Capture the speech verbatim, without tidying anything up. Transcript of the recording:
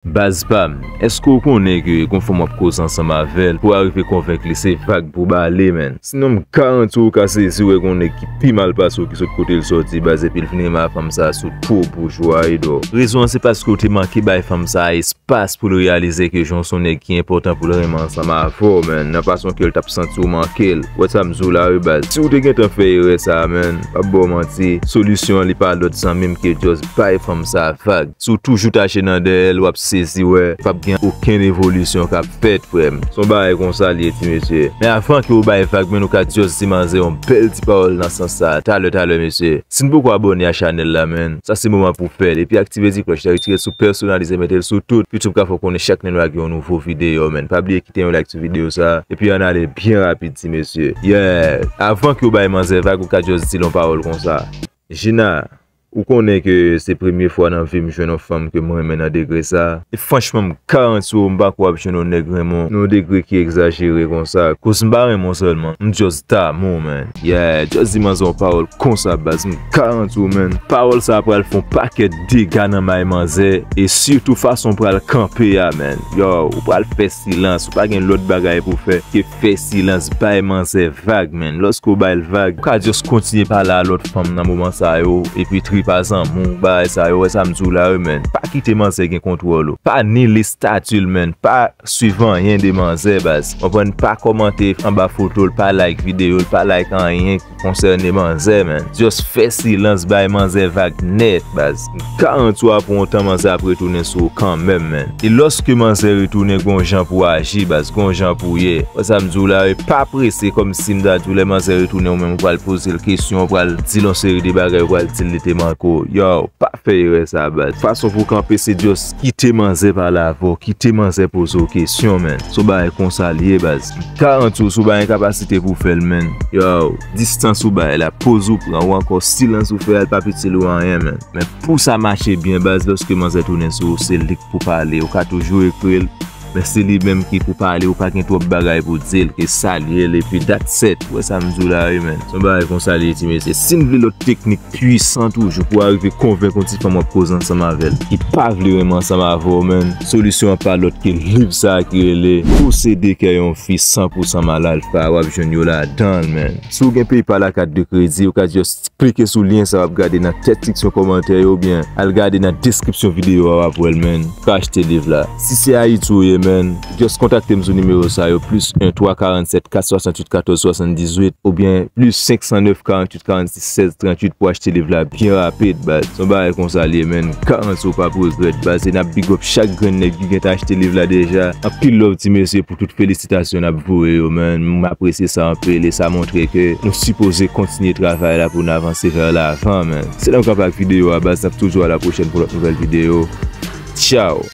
Baz pa m, èske w konnen ke gon fanm w ap koze ansanm avè l pou w arive konvenk li se vag pou w ba li, menn? Sinon, m garanti w, w ka sezi wè gon nèg ki pi mal pase w ki sot kote l sòti, baz, epi l vin renmen ak fanm sa a sou two boujwa, edò. Rezon an se paske w te manke bay fanm sa a espas pou l reyalize ke jan w se yon nèg ki enpòtan pou l renmen ansanm avè w, menn, nan fason ke l t ap santi w manke l. Wè sa m di w la, wi, baz. Si w te gentan fè erè sa a, menn, m p ap ba w manti, solisyon an li pa lòt, zanmi m, ke just bay fanm sa a vag. Si w toujou tache nan dèyè l, w ap sezi wè p ap gen okenn evolisyon k ap fèt, frè m. Se yon bagay konsa l ye, ti mesye. Men avan ke w bay vag, menn, ou ka just di manzè yon bèl ti pawòl nan sans sa a. Talè, talè, mesye. Si n poko abòne a chanèl la, menn, sa se moman pou w fè l. Epi aktive ti klòch la, retire l sou pèsonalize, mete l sou tout. YouTube ka fè w konnen chak lè n lage yon nouvo videyo, menn. Pa bliye kite yon like sou videyo sa a. Epi ann ale byen rapid, ti mesye. Yeah! Avan ke w bay manzè vag, ou ka just di l yon pawòl konsa. Jina, ou konnen ke se premye fwa nan vi m jwenn yon fanm ke m renmen nan degre sa a. E franchman, m garanti w, m pa kwè w ap jwenn yon nèg renmen w nan yon degre ki egzajere konsa. Koz m pa renmen w sèlman, m just damou w, menn. Yeah, just di manzè yon pawòl konsa, baz, m garanti w, menn. Pawòl sa a pral fè yon pakèt dega nan may manzè, e sitou fason w pral kanpe a, menn. Yo, ou pral fè silans, ou pa gen lòt bagay pou w fè ke fè silans, bay manzè vag, menn. Lòske w ba l vag, ou ka just kontinye pale a lòt fanm nan moman sa yo, epi trip a zanmi w, bagay sa yo, wè sa m di w la, wi, menn. Pa kite manzè gen kontwòl ou. Pa ni li estati l, menn. Pa swiv anyen de manzè, baz. Konprann? Pa kòmante anba foto l, pa like videyo l, pa like anyen ki konsène manzè, menn. Just fè silans, bay manzè vag nèt, baz. M garanti w, apre yon tan, manzè ap retounen sou ou kanmenm, menn. E lòske manzè retounen, gon jan pou w aji, baz, gon jan pou w ye. Wè sa m di w la, e pa prese, kòmsi m ta di w lè manzè retounen, ou menm ou pral poze l kesyon, ou pral di l yon seri de bagay, ou pral di l li te manke w. Yo, pa fè erè sa, baz. Fason pou w kanpe, se just kite manzè pale avè w, kite manzè poze w kesyon, menn. Se yon bagay konsa l ye, baz. M garanti w, si w pa gen kapasite pou w fè l, menn. Yo, distans ou bay la, poz ou pran, ou ankò silans ou fè a, l p ap itil ou anyen, menn. Men pou sa mache byen, baz, lòske manzè tounen sou ou, se li k pou pale. Ou ka toujou ekri l, men se li menm ki pou pale, ou pa gen twòp bagay pou di l, ke salye l, epi that's it. Ou wè sa m di w la, wi, menn. Se yon bagay konsa l ye, ti mesye. Si n vle lòt teknik pwisan toujou pou w arive konvenk yon ti fanm w ap koze ansanm avè l, ki pa vle renmen ansanm avè w, menn, solisyon an pa lòt ke liv sa a ki rele Posede kè yon fi san pou san mal alfa, w ap jwenn yo ladan l, menn. Si w gen PayPal ak kat de kredi, ou ka just klike sou lyen sa w ap gade nan tèt seksyon kòmantè yo, oubyen al gade nan deskripsyon videyo a, w ap wè l, menn. Ou ka achte liv la. Si se Ayiti w ye, menn, just kontakte m sou nimewo sa yo, plis en twa karannsèt kat swasantuit katòz swasanndizuit, oubyen plis senk san nèf karanntuit karannsis sèz tranntuit pou achte liv la byen rapid, baz. Se yon bagay konsa l ye, menn. Garanti w p ap regrèt, baz. E n ap big up chak grenn nèg ki gentan achte liv la deja. Anpil love, ti mesye, pou tout felisitasyon n ap voye yo, menn. M apresye sa anpil e sa montre ke nou sipoze kontinye travay la pou n avanse vè lavan, menn. Se la m kanpe ak videyo a, baz. N ap toujou a la pwochèn pou lòt nouvèl videyo. Tchaw!